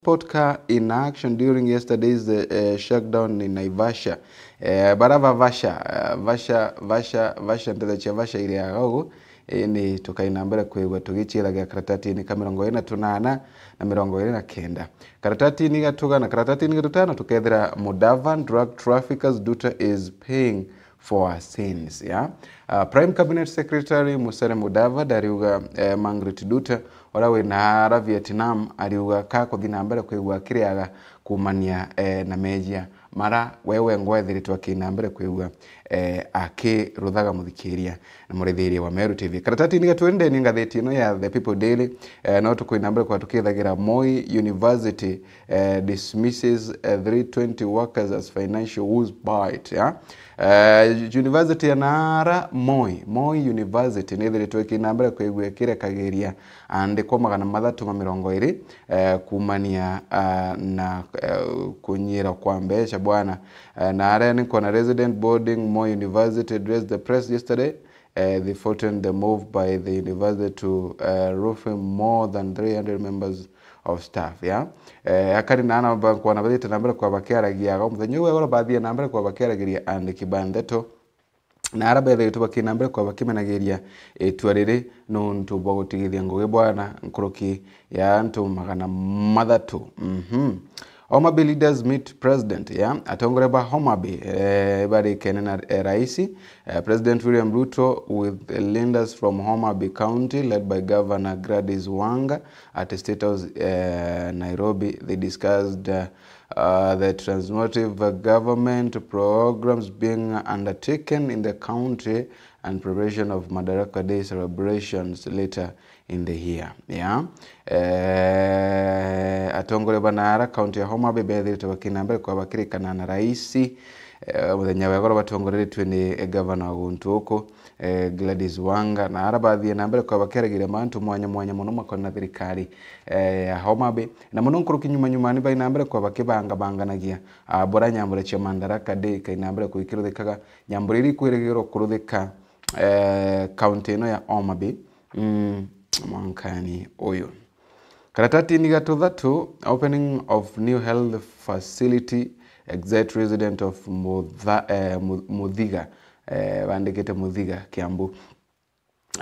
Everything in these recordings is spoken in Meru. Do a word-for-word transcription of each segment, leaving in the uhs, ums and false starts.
Sport car in action during yesterday's, eh, shakedown in Naivasha. Eh, bara ba Vasha, eh, Vasha, Vasha, Vasha, nteto cia Vasha iri aga ugu, indi tukaina mbere kwigua tugiciethagira karatatini ka mirongo iri na tunana na mirongo iri na kenda. Karatatini ga tugana, karatatini ga tutano tukethira Mudavadi, drug traffickers, Duta is paying for our sins, yeah? Uh, Prime Cabinet Secretary Musalia Mudavadi ariuga, eh, Margaret Duta, uria wina ara Vietnam, ariuga kakuthi na mbere kwigua akiriaga kumania, eh, na mejia mara we wengwa ethiritwe akina mbere kwigua, eh, akiruthaga muthikiria na murithiria wa Meru T V. Karatatini ga twende ni ngathiti ino ya The People Daily, eh, no tukwina mbere kwa tukithagira Moi University eh, dismisses, eh, three twenty workers as financial woes bite, yeah? Eh, University ya Nara Moi, Moi University, nithiritwe ikina mbere kwigua ikirekagiria andikwa magana mathatu ma mirongo iri, eh, kumania, ah, na, eh, kunyira kwa mbeca bwana. Eh, na aria ni kwona resident boarding Moi University addressed the press yesterday, eh, they foughten the move by the university to, eh, roof more than three hundred members of staff, yeah? Eh, akari na ana ba-, kwona bathite na mbere kwa bakiaragia, aga muthenya uyu wegoro bathie na mbere kwa bakiaragiria andiki ba ndeto, na ara bethiritwe bakina mbere kwa bakimenagiria itua riri nuntu bwa gutigithia ngugi bwana nkuruki ya antu magana mathatu. Mhm. Homa Bay leaders meet president, yeah? Atongoria ba Homa Bay, eh, barikene na, eh, raisi, eh, President William Ruto with the leaders from Homa Bay County led by Governor Gladys Wanga at the State House, eh, Nairobi. They discussed, uh, uh, the transformative, uh, government programs being undertaken in the county and preparation of Madaraka Day celebrations later in the year, yeah? Eh, atongoria ba Nara, kaunti ya Homa Bay, bethiritwe bakina mbere kwa bakirikana na raisi, eh, muthenya wa igoro batongoreretue ni, eh, gavana wa guntu uku, eh, Gladys Wanga, na ara bathie na mbere kwa bakiaragiria mantu mwanya mwanya mono makoni na thirikari, eh, ya Homa Bay, na mono nkuruki nyuma nyuma ni baina mbere kwa bakibangabanganagia, ah, bura nyambura cia Madaraka Day ikaina mbere kwa ikiruthikaga, nyambura iria ikwirigirwo kuruthika, eh, kaunti ino ya Homa Bay, mm, mwankani uyu. Karatatini ga tuthatu, opening of new health facility, exit resident of Mutha-, eh, Mu-, Muthiga, eh, bandikite Muthiga, Kiambu.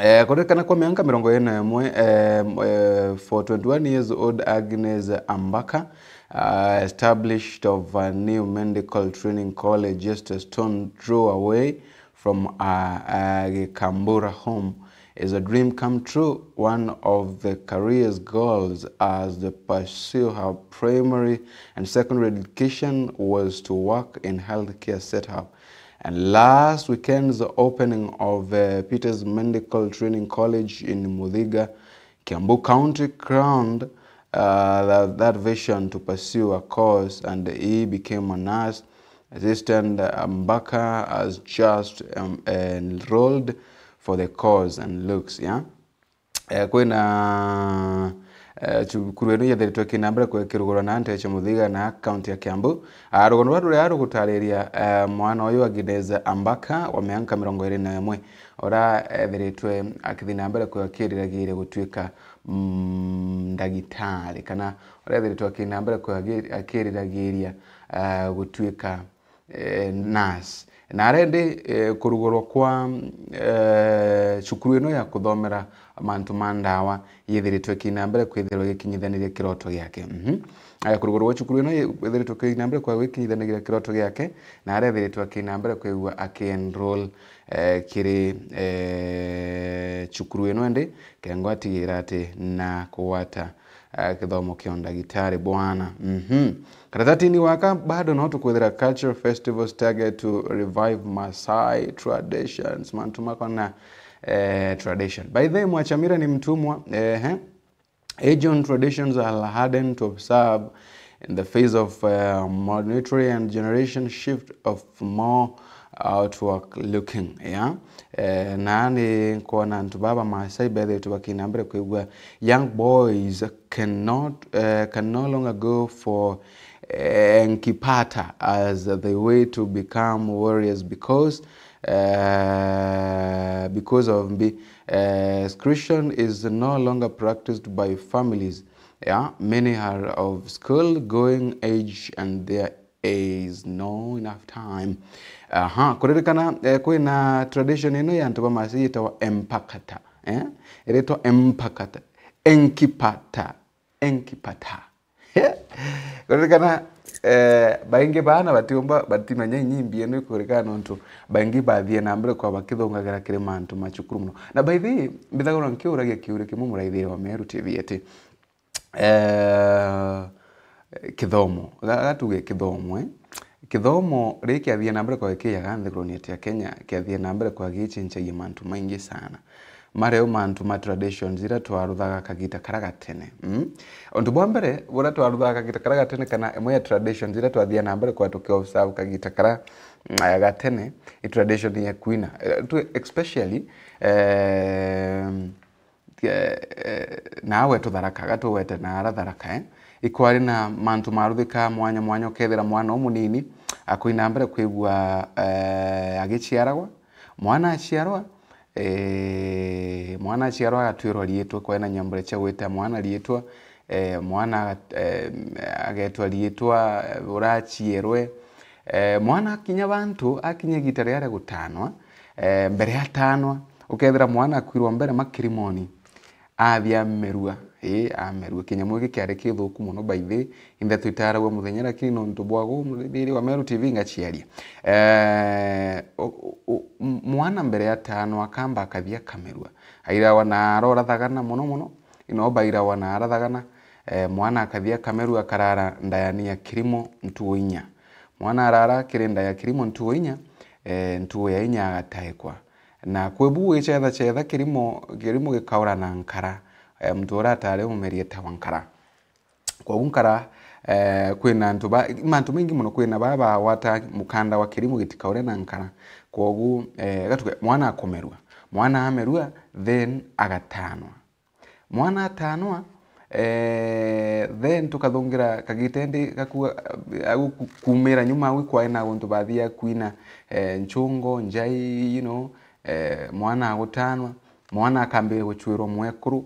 Eh, kuririkana kwa miaka mirongo iri na imwe, eh, eh, for twenty-one years old Agnes Ambaka, uh, established of a new medical training college just a stone throw away from a, a Gikambura home is a dream come true. One of the career's goals as the pursue her primary and secondary education was to work in healthcare setup. And last weekend's opening of, uh, Peter's Medical Training College in Muthiga, Kiambu County crowned, uh, that, that vision to pursue a course, and he became a nurse assistant. Mbaka has just, um, enrolled for the course and looks, yeah? Eh, kwina, eh, cukuru ino yethiritwe ikina mbere kwikirugurwa na Nteche Muthiga na kaunti ya Kiambu. Ah, rugono ruria ruria rugutariria, eh, mwana uyu Agnes Ambaka wa miaka mirongo iri na imwe, uria ethiritwe akithi na mbere kwikiriragiria gutuika, mm, ndagitari, kana uria ethiritwe akina mbere kwiki-, akiriragiria, eh, gutuika, eh, nurse. Na arendi, eh, kurugurwa kwa, eh, cukuru ino ya kuthomera mantu ma ndawa yithiritwe ikina mbere kwithirwa igikinyithaniria kiroto giake. Mhm. Eh, kurugurwa kwa cukuru ino yithiritwe ikina mbere kwa gikinyithaniria kiroto giake, na arethiritwe akina mbere kwigua aki-enroll, eh, kiri, eh, cukuru ino indi kengwa atigira ati na kugwata, eh, kithomo kia undagitari bwana. Mhm. Karatatini gaka bado no tukwithira cultural festivals target to revive Maasai traditions. Mantu makona, eh, tradition. By the way, Mwachamira ni mtumwa, ehe. Age-old traditions are hardened to observe in the face of, uh, modernity and generation shift of more outward looking, yeah? Eh, na ni nkwona antu baba Maasai bethiritwe bakina mbere kwigua young boys cannot, eh, can no longer go for, eh, nkipata as the way to become warriors because, eh, because of mbi-, eh, conscription is no longer practiced by families. Yeah, many are of school going age and there is no enough time. Aha, kuririkana, eh, kwina tradition ino ya antu ba Maasai yitagwa Empakata, eh? Iritwa Empakata, Enkipata, Enkipata. Kuririkana, eh, baingi baana batiumba, batimenya inyimbi ino ikuririkana nontu baingi bathie na mbere kwa bakithungagira kiri mantu ma cukuru mono. Na by the way, mbithagirwa nkiuragia kiuria kimwe muraithiri wa Meru T V ati, eh, kithomo, ga-, gatuge kithomo, eh? Kithomo ri kiathie na mbere kwa gikiyaga nthiguruni yetu ya Kenya, kiathie na mbere kwa gichenchagia mantu maingi sana. Mareo mantu ma traditions iria twaruthaga kagita karia gatene. Mm? Untu bwa mbere, buria twaruthaga kagita karia gatene, kana imwe ya traditions iria twathia na mbere kwa tuki observe kagita karia, mm, gatene, i tradition ya kuina. Eh, tu-, especially, eh, eh, eh, nawe tutharaka, gatuwete na ara tharaka, eh? Ikwari na mantu maruthika mwanya mwanya, ukethira mwana umunini akuina mbere kwigua, eh, agiciaragwa. Mwana aciarwa, eh, mwana aciarwa agatwirwa riitwa, kwena nyambura cia gwita mwana riitwa, eh, mwana agat-, eh, agetwa riitwa, eh, uraciarwe. Eh, mwana akinya bantu, akinya igita riria ria gutanwa, eh, mbere atanwa, ukethira mwana akwirwa mbere makirimoni, athi amerua, ii, amerua. Kinyamu giki kiari kithuku mono by the way, inthe twitaragua muthenya, lakini nontu bwa gu, muthiri wa Meru T V ngaciaria. Eh, u-, u-, u-, m-, mwana mbere atanwa akamba akathi akamerua. Airawa na arora thagana mono mono, ino bairawa na ara thagana, eh, mwana akathi akamerua akarara ndayani ya kirimo ntuo inya. Mwana arara kiri nda ya kirimo ntuo inya, eh, ntuo ya inya agataekwa. Na kwi bu gwicetha cetha kirimo, kirimo gikaura na nkara, eh, muntu uria atari umumeri etawa nkara. Kwogu nkara, eh, kwina antu ba, mantu maingi mono, kwina baa bagwata mukanda wa kirimo gitikaure na nkara. Kwogu, eh, gatuge, mwana akomerua. Mwana amerua, then agatanwa. Mwana atanwa, eh, then tukathungira kagita indi gaku, agu ku-, kumira nyuma agu ikwari na guntu bathiaga kwina, eh, nchungo, njai, you know, eh, mwana agutanwa, mwana akambiria guchwirwa mwekuru.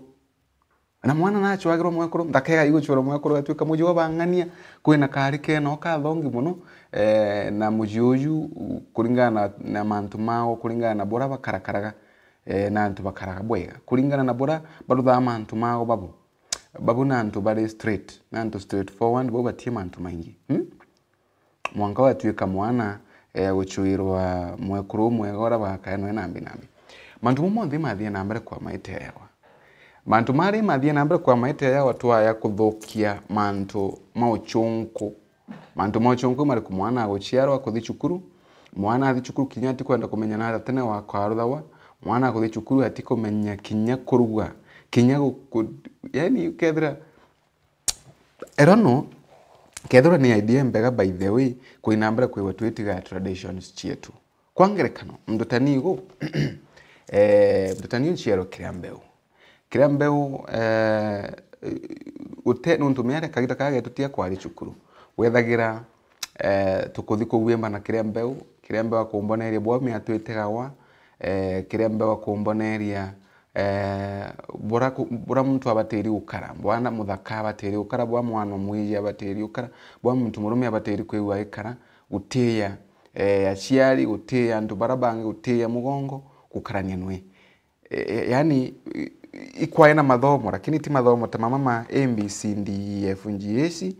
Na mwana nachwagirwa mwekuru, ndakega iguchwirwa mwekuru, gatwika muji wa bang'ania, kwina kari keno kathongi mono, eh, na muji uju, kuringana na, na mantu mao, kuringana na bura bakarakaraga, eh, na antu bakaraga bwega, kuringana na bura baruthaga mantu mao babu. Babu na antu bari straight, na antu straight forward, bo batie mantu maingi. Hmm? Mwanka watwika mwana, eh, guchwirwa mwekuru umwega uria bakaenwe nambi nambi. Mantu mau monthe mathie na mbere kwa maite yawa. Mantu mari mathie na mbere kwa maite yawa twaya kuthukia mantu ma uchunku. Mantu ma uchunku mariku? Mwana aguchiarwa akuthi cukuru, mwana athi cukuru kinya atikwenda kumenya na tene wakwaruthawa, mwana akuthi cukuru atikumenya kinya kuruga, kinya gu-, ku-, yani ukethira I don't know, kethirwa ni idea mbega by the way, kwina mbere kwigua twitiga traditions cietu. Kwa ngerekano, muntu ta nigu, eh, muntu ta niu nciarwa kiria mbeu. Kiria mbeu, eh, gute, nuntu miaka kagita kaga getu tia kwari cukuru. Wethagira, eh, tukuthi kugwimba na kiria mbeu, kiria mbeu akumboneria bwa mia twitigawa, eh, kiria mbeu akumboneria, eh, bura ku-, bura muntu abatiri gukara, bwana muthaka abatiri gukara, bwa mwana mwiji abatiri gukara, bwa muntu murume abatiri kwigua gikara, gutiya, eh, aciari, gutiya antu bara bangi, gutiya mugongo, gukarania nwe. Eh, eh, yani, i-, i-, ikwaya na mathomo, lakini ti mathomo ta mama ma A B C D E F G H,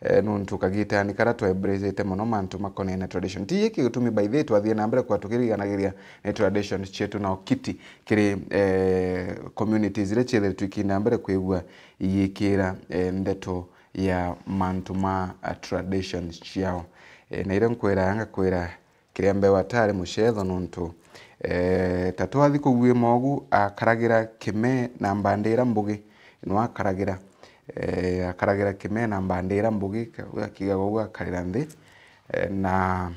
eh, nuntu kagitani karia twa embracete mono mantu makonene na tradition. Ti giki gitumi by the way twathie na mbere kwa tukiriganagiria ni tradition cietu na ukiti kiri, eh, communities iria ciethiritwe ikinda mbere kwigua igikira, eh, ndeto ya mantu ma, ah, traditions ciao. Eh, na iria nkwira ngakwira kiria mbeu atari mucetho nuntu, eh, ta twathi kugwima ugu akaragira kime na mbandira mbugi, no akaragira, eh, akaragira kime na mbandira mbugi, ka-, akiga ugu akarira nthi, eh, na,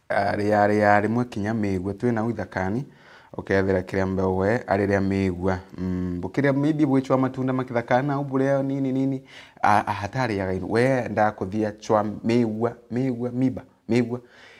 ah, ria, ria rimwe kinya migua twi nau ithakani, ukethira kiria mbeu we ariria migua, mm, bukiria maybe bwichwa matunda ma kithakani nau buria nini nini, a-, a-, hatariaga inu, we ndakuthia chwa migua, migua, miba. Migua,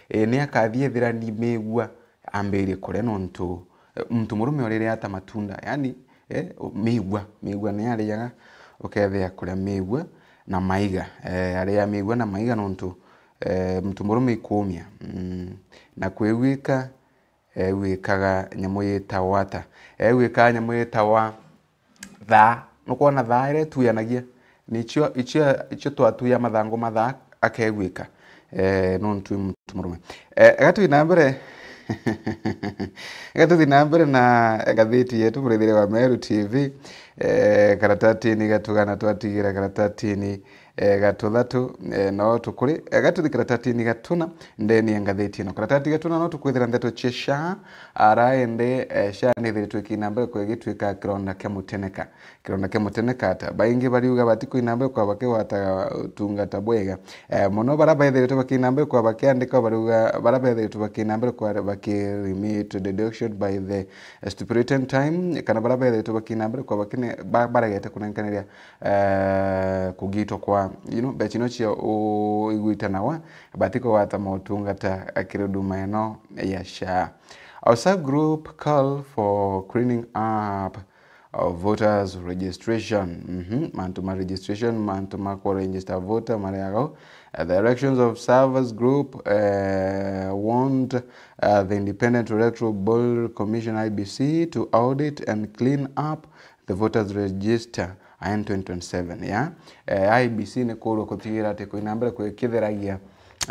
eh, ni akathie ethira ni migua ambirie kuria nontu, eh, muntu murume uriria ata matunda, yani, eh, migua, migua ni ariaga. ukethia kuria migua na maiga. Eh, aria migua na maiga nontu, eh, muntu murume ikuumia. Mm. Na kwigwika, egwikaga nyamu yitawa ata? Egwikaga nyamu yitawa thaa. Nukwona thaa iria ituyanagia? Nicio, icio, icio twatuya mathangu ma thaa akegwika. Eh, nontu i muntu murume. Eh, ega tuthi na mbere. Ega tuthi na mbere na ngathiti yetu, murithiria wa Meru T V. Eh, karatatini gatugana twatigira karatatini, eh, gatuthatu, eh, no tukuri. Ega tuthi karatatini gatuna, ndeni ya ngathiti ino. Karatati gatuna no tukwithira ndeto cia SHA, ara indi, eh, SHA nithiritwe ikina mbere kwigituika kironda kia muteneka. Kironda kia muteneka ata? Baingi bariuga batikwina mbere kwa bakigwataga utungata bwega. Eh, mono bara bethiritwe bakina mbere kwa bakiandika, bariuga bara bethiritwe bakina mbere kwa bakiremit deduction by the stipulated time, kana bara bethiritwe bakina mbere kwa bakine-, ba-, baregete kunenkaniria, eh, kugitwa kwa, you know, mbeca ino cia u-, igwitanawa, batikugwata motungata kiri huduma ino ya SHA. Our subgroup call for cleaning up of voters registration. Mhm. Mantu ma registration, mantu ma ku register voter mari agau. Uh, the elections observers group, uh, warned, uh, the Independent Electoral Board Commission, I B C, to audit and clean up the voters register in twenty twenty-seven, ya. Eh, I B C ni kurwa kutigira ati kwina mbere kwikithiragia,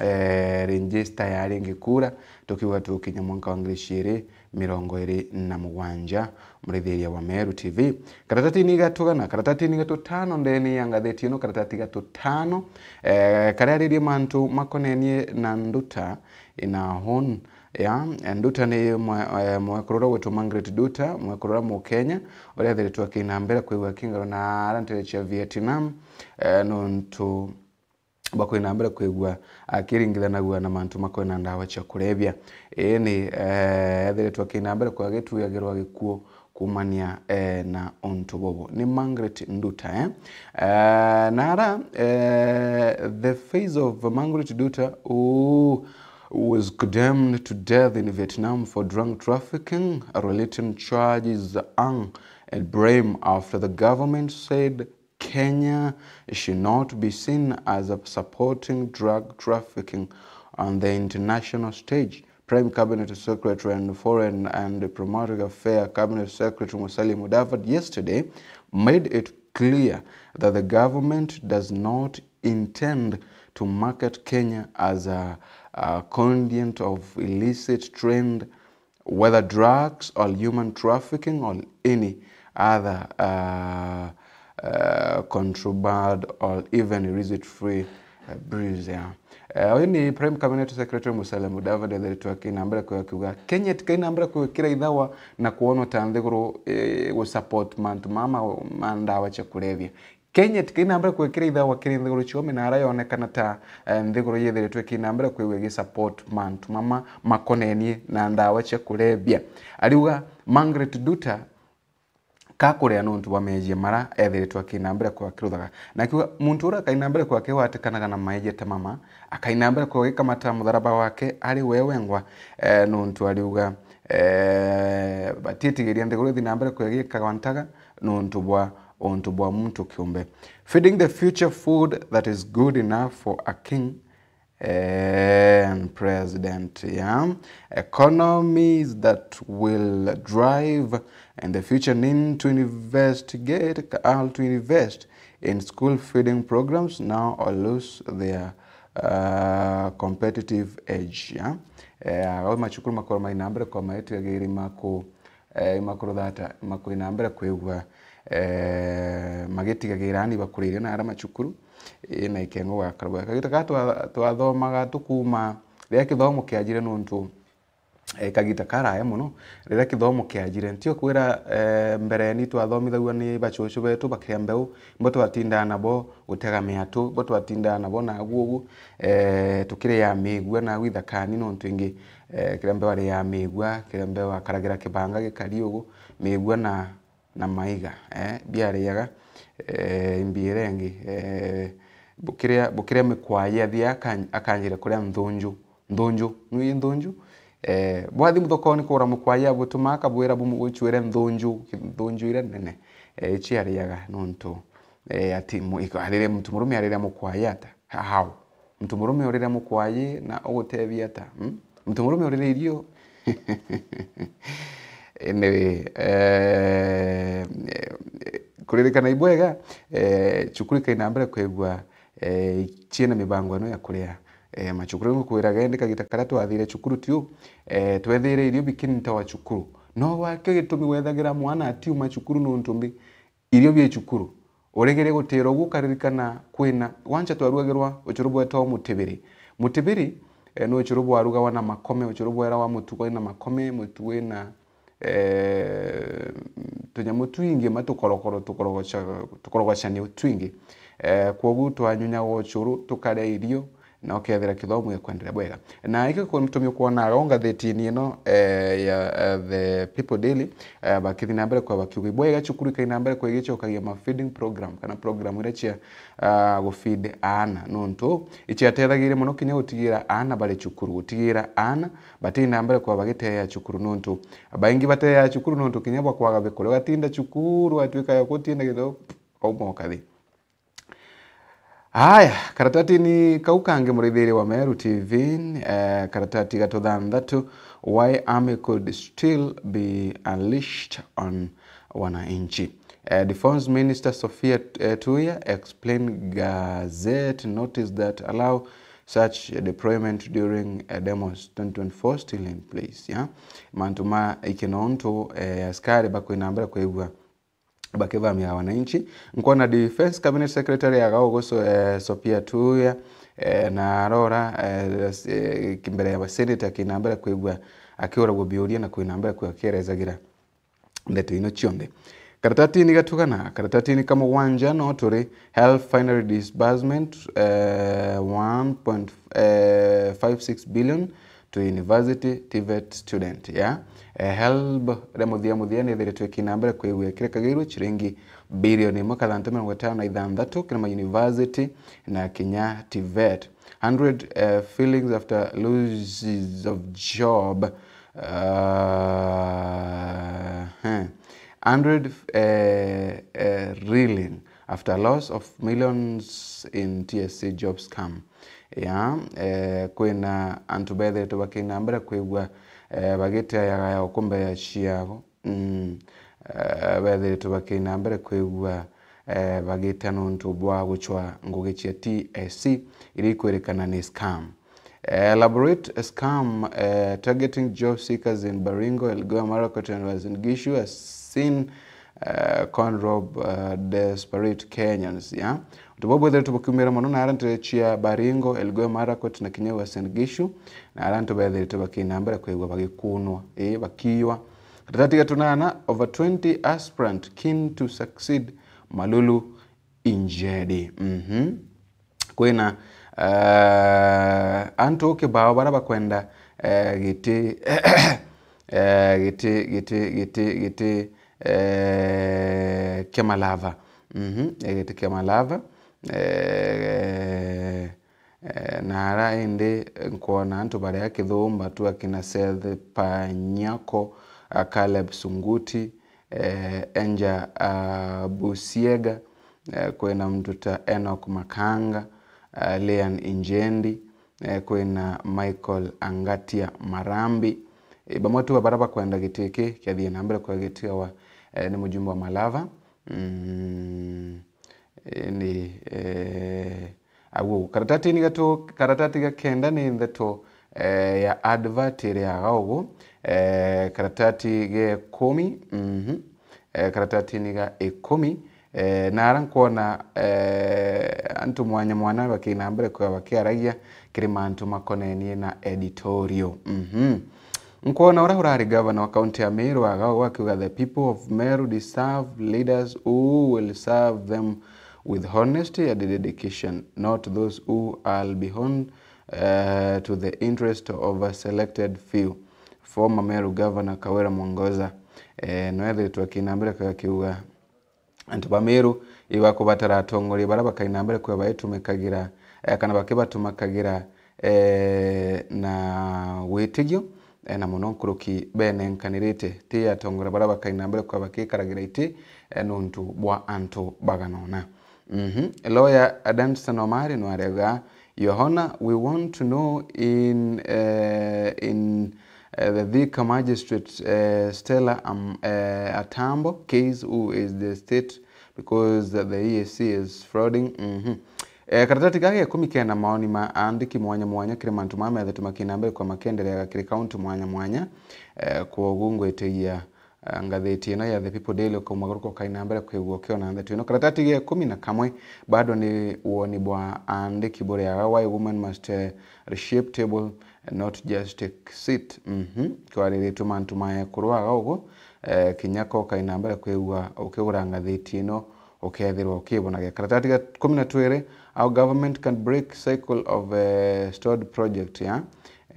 eh, register ya ringi kura, tukiuga tukinya mwanka wa ngiri ciiri mirongo iri na mugwanja, murithiria wa Meru T V. Karatatini gatugana, karatatini gatutano ndeni ya ngathiti ino, karatati gatutano, eh, karia aririe mantu makonenie na Nduta in our own, ya, Nduta ni mwe-, eh, mwekurura wetu Margaret Nduta, mwekurura Mukenya, uria ethiritwe akina mbere kwigua kingaro na ara ntere cia Vietnam, eh, nontu bakwina mbere kwigua akiringithanagua na mantu makwina ndawa cia kulevya. Ii ni, eh, ethiritwe akina mbere kwa gituyagirwa gikuo kumania, eh, na untu bubu. Ni Margaret Nduta, eh? Eh, na ara, eh, the face of Margaret Nduta, who was condemned to death in Vietnam for drug trafficking related charges, hung in Ibrahim after the government said Kenya should not be seen as a supporting drug trafficking on the international stage. Prime Cabinet Secretary and Foreign and Diplomatic Affairs Cabinet Secretary Musalia Mudavadi yesterday made it clear that the government does not intend to market Kenya as a, a conduit of illicit trade, whether drugs or human trafficking or any other, uh, uh, contraband or even illicit free, uh, breeds, yeah. Eh, uyu ni Prime Cabinet Secretary Musalia Mudavadi ethiritwe akina mbere kwa akiuga, Kenya tikai na mbere kwikira ithawa na kwonwa ta nthiguru, eh, gu support mantu mama ma ndawa cia kulevya. Kenya tikai na mbere kwikira ithawa kiri nthiguru ciome na ara yonekana ta, eh, nthiguru yethiritwe ikina mbere kwigua igi support mantu mama makonenie na ndawa cia kulevya. Ariuga Margaret Nduta kakuria nontu bwa meejia mara ethiritwe akina mbere kwa akiruthaga. Na akiuga muntu uria akaina mbere kwa akigwatikanaga na meejia ta mama, akaina mbere kwa agikamata mutharaba wake ari we wengwa, eh, nontu ariuga, eh, batitigiria nthiguru ithi na mbere kwa igikagwa ntaga nontu bwa untu bwa muntu kiumbe. Feeding the future food that is good enough for a king and president, yeah. Economies that will drive in the future need to investigate, are to invest in school feeding programs now or lose their, uh, competitive edge, yeah. Eh, au macukuru makorwo mai na mbere kwa maitugagiri maku, eh, imakuruthata, imakwina mbere kwigua, eh, magitigagira ani bakuriria na ara macukuru, eh, na ikengo gakara bwega. Kagita ka twa-, twathomaga tukuma riria kithomo kiajire nontu, eh, kagita karaya muno, riria kithomo kiajire. Ntio kwira, eh, mbere ni twathomithagua ni bacucu betu bakiria mbeu, bo twatindaa nabo gutega miatu, bo twatindaa nabo nagu ugu, eh, tukiria migua nagu ithakani nontu ingi, eh, kiria mbeu aria migua, kiria mbeu akaragira kibanga gikari ugu, migua na, na maiga, eh, biariaga, eh, imbiira ingi, eh, bukiria, bukiria mikwaya athia akan-, akanjira kuria nthunju, nthunju, nui nthunju, eh, bwathi muthokoni kugura mukwaya butuma akabwira bumu-, bucwire nthunju, nthunju iria nene, eh, iciariaga nontu Eh, ati mu-, iko-, ariria muntu murume ariria mukwaye ata? How? Muntu murume uriria mukwaye na ugutethia ata? Hmm? Muntu murume uriria irio? Anyway, eh, eh, kuririkana ibwega, eh, cukuru ikaina mbere kwigua, eh, ciina mibango ino ya kuria, eh, macukuru. Ngukwiraga indi kagita karia twathire cukuru tiu, eh, twethire irio bikinitawa cukuru. No wakio gitumi wethagira mwana atiuma cukuru nuntu mbi, irio bie cukuru. Uregere gutira uguo ukaririkana kwina, wancha twaruagirwa ucuru bwetagwa mutibiri. Mutibiri, eh, ni ucuru bwarugawa na makome, ucuru bwerawa mutu wina makome, mutu wina, eh, tunyamu twingi ma tukorokoro, tukorogoca-, tukorogocania twingi. Eh, kwogu twanyunyaga ucuru, tukaria irio, na ukethira kithomo gikwenderea bwega. Na iki gitumi ukwona aro ngathitini ino, eh, ya, eh, The People Daily, eh, bakithi na mbere kwa bakiuga, ibwega cukuru ikaina mbere kwa igicokagia ma feeding program, kana program iria cia, ah, gufeed aana, nontu iciatethagiire mono kinya gutigira aana bari cukuru, gutigira aana batina mbere kwa bagiteea cukuru, nontu baingi bateea cukuru nontu kinya bwa kwaga bikuria, ugatinda cukuru, watuika ya gutinda githo, kauma ukathi. Haya, karatatini kau kangi, murithiri wa Meru T V, eh, karatati ga tuthanthatu, why army could still be unleashed on wananchi. Eh, Defence Minister Sophia, eh, Tuya explained gazette notice that allow such deployment during, eh, demos twenty twenty-four still in place, yeah? Mantu ma ikinontu, eh, askari bakwina mbere kwigua bakivamia wananchi. Nkwona Defence Cabinet Secretary aga uguso, eh, Sophia Tuya, eh, na arora, eh, s-, eh, mbere ya Senate akina mbere kwigua akiuragwo biuria na kwina mbere kwigua akierezagira ndeto ino cionthe. Karatatini gatugana, karatatini ka mugwanja no turi health finary disbursement, eh, one point five six billion to university TVET student, ya. Eh, helb ria muthia muthia ni ithiritwe ikina mbere kwigua ikirikagirwe ciringi bilioni imwe kathantu mirongo itano na ithanthatu kiri ma university na kinya TVET. Hundred, eh, feelings after losses of job. Uh, eh. Hundred, eh, eh, reeling after loss of millions in T S C job scam. Ya, eh, kwina antu bethiritwe bakina mbere kwigua, eh, bagiteayaga ya ukumbea ciago. Mm. Eh, bethiritwe bakina mbere kwigua, eh, bagita nontu bwa gucwa ngugi cia T S C iria ikwirikana ni scam. Eh, elaborate scam, eh, targeting job seekers in Baringo, Elgeyo Marakwet and Uasin Gishu has seen, eh, con rob, eh, desperate Kenyans, ya. Untu buu bwithiritwe bukiumira mono na aria ntere cia Baringo, Elgeyo Marakwet na kinya Uasin Gishu, na aria antu bethiritwe bakina mbere kwigua bagikunwa, ii, bakiiywa. Karatati ga tunana, over twenty aspirant keen to succeed Malulu Injedi. Mhm. Kwina, eh, antu kibao baria bakwenda, eh, giti, eh, giti, giti, giti, giti, eh, kia Malava. Mhm, eh, giti kia Malava. Eh, eh, na ara indi nkwona antu baria kithumba tu akina Seth Panyako, a Caleb Sunguti, eh, Enja, a Busiega, eh, kwina muntu ta Enoch Makanga, eh, Lean Injendi, eh, kwina Michael Angatia Marambi. Eh, bamwe tu baria bakwenda giti giki kiathie na mbere kwa gitigawa, eh, ni mujumbe wa Malava. Mm, eh, ni, eh, Agu, karatatini gatu, karatati ga kenda ni ndeto, eh, ya advert iria aga ugu, eh, karatati ga ikumi, mhm, eh, karatatini ga ikumi, eh, na ara nkwona, eh, antu mwanya mwanya bakina mbere kwa bakiaragia kiri mantu makonenie na editorial. Mhm. Nkwona uria urari gavana wa kaunti ya Meru aga ugu akiuga, "The people of Meru deserve leaders who will serve them with honesty and dedication, not those who are beholden, eh, to the interest of a selected few." Former Meru Governor Kawira Mwangaza, eh, no ethiritwe akina mbere akiuga, antu ba Meru ibakubatara atongoria baria bakaina mbere kwia baitumikagira, eh, kana bakibatumakagira, eh, na witigio, eh, na mono nkuruki benenkanirite, ti atongoria baria bakaina mbere kwia bakikaragira iti, eh, nuntu bwa antu baganona. Mhm. Lawyer Danstan Omari nwarega, "Your Honor, we want to know in, eh, in, eh, the Thika Magistrate, eh, Stella, um, eh, Atambo case, who is the state, because the E A C is frauding." Mhm. Eh, karatati gaka ga ikumi kena maoni ma aandiki mwanya mwanya kiri mantu maya methetwe makina mbere kwa makendereaga kiri kaunti mwanya mwanya. Eh, kwogu ngwitigia eh, ngathiti ino ya The People Daily, ukauma guruka ukaina mbere kwigua ukiona ndeto ino. Karatati ga ikumi na kamwe, bado ni woni bwa aandiki buriaga, "Why women must, eh, reshape table, not just take seat." Mhm. Kwariritwe mantu ma ekuru aga ugu, eh, kinya ko ukaina mbere kwigua ukigura ngathiti ino, ukethirwa ukibonagia. Karatati ga ikumi na twiri, "How government can break cycle of, eh, stalled project," ya.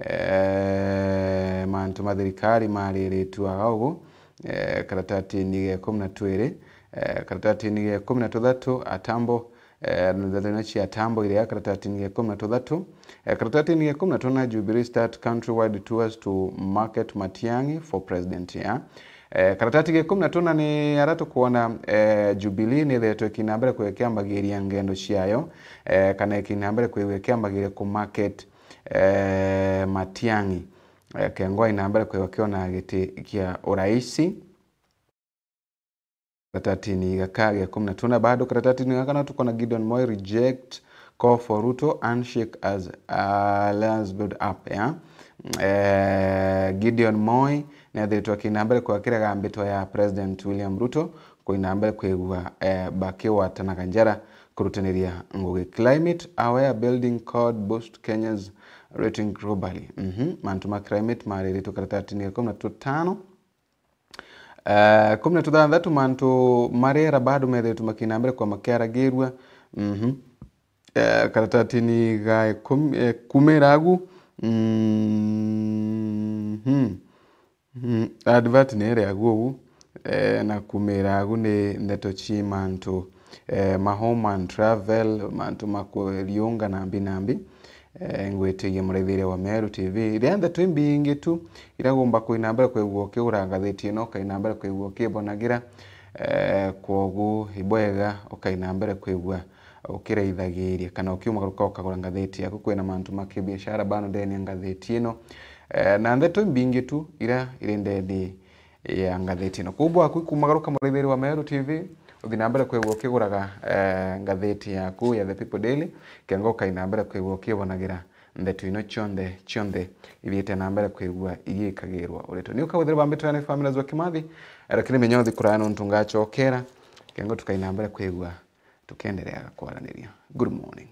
Eh, mantu ma thirikari mariritwe aga ugu, eh, karatatini ga ikumi na twiri, eh, karatatini ga ikumi na tuthatu, Atambo, eh, ndeto ino cia Atambo iria karatatini ga ikumi na tuthatu, eh, karatatini ga ikumi na tuna, "Jubilee start countrywide tours to market Matiang'i for president," ya. Eh, karatati ga ikumi na tuna ni ara tukwona, eh, Jubilee ni ithetwe ikina mbere kwikiambagiria ngendo ciayo, eh, kana ikina mbere kwigua ikiambagiria ku market, eh, Matiang'i. Eh, kengwa ina mbere kwigua kiona giti kia uraisi. Karatatini gaka ga ikumi na tuna, bado karatatini gaka no tukona, "Gideon Moi reject call for Ruto, handshake as alliance build up," ya. Eh, Gideon Moi ni ethiritwe akina mbere kwakiraga mbitwa ya President William Ruto, kuina mbere kwigua, eh, bakiwatanaga njara kurutaniria ngugi. Climate aware building code boost Kenya's rating globally. Mhm. Mantu ma climate mariritwe karatatini ga ikumi na tutano. Eh, ikumi na tuthanthatu, mantu ma riera bado methiritwe makina mbere kwa makiaragirua. Mhm. Eh, karatatini ga ikumi, eh, kumira agu. Mhm. Mm, advert ni iria agu ugu, eh, na kumira agu ni ndeto ci mantu, eh, ma home and travel, mantu ma kuriunga nambi nambi. Eh, ngwitigia muraithiria wa Meru T V. Iria ndeto imbingi tu, iragomba kuina mbere kwigua ukigura ngathiti ino, ukaina mbere kwigua ukibonagira. Eh, kwogu ibwega ukaina mbere kwigua ukiraithagiria kana ukiumagaruka ukagura ngathiti yaku. Kwina mantu ma kibiashara bano ndeni ya ngathiti ino. Eh, na ndeto imbingi tu ira iri ndeni ya ngathiti ino. Kuu bwaku ikumagaruka muraithiri wa Meru T V, uthi na mbere kwigua ukiguraga, eh, ngathiti yaku ya The People Daily, kenga ukaina mbere kwigua ukibonagira ndeto ino cionthe, cionthe ithiite na mbere kwigua igikagirwa uritwa. Ni ukaguthira bambitwe ni Families wa Kimathi, lakini menya uthi kuraya nontu ngachokera, kenga tukaina mbere kwigua tukendereaga kwaraniria. Good morning.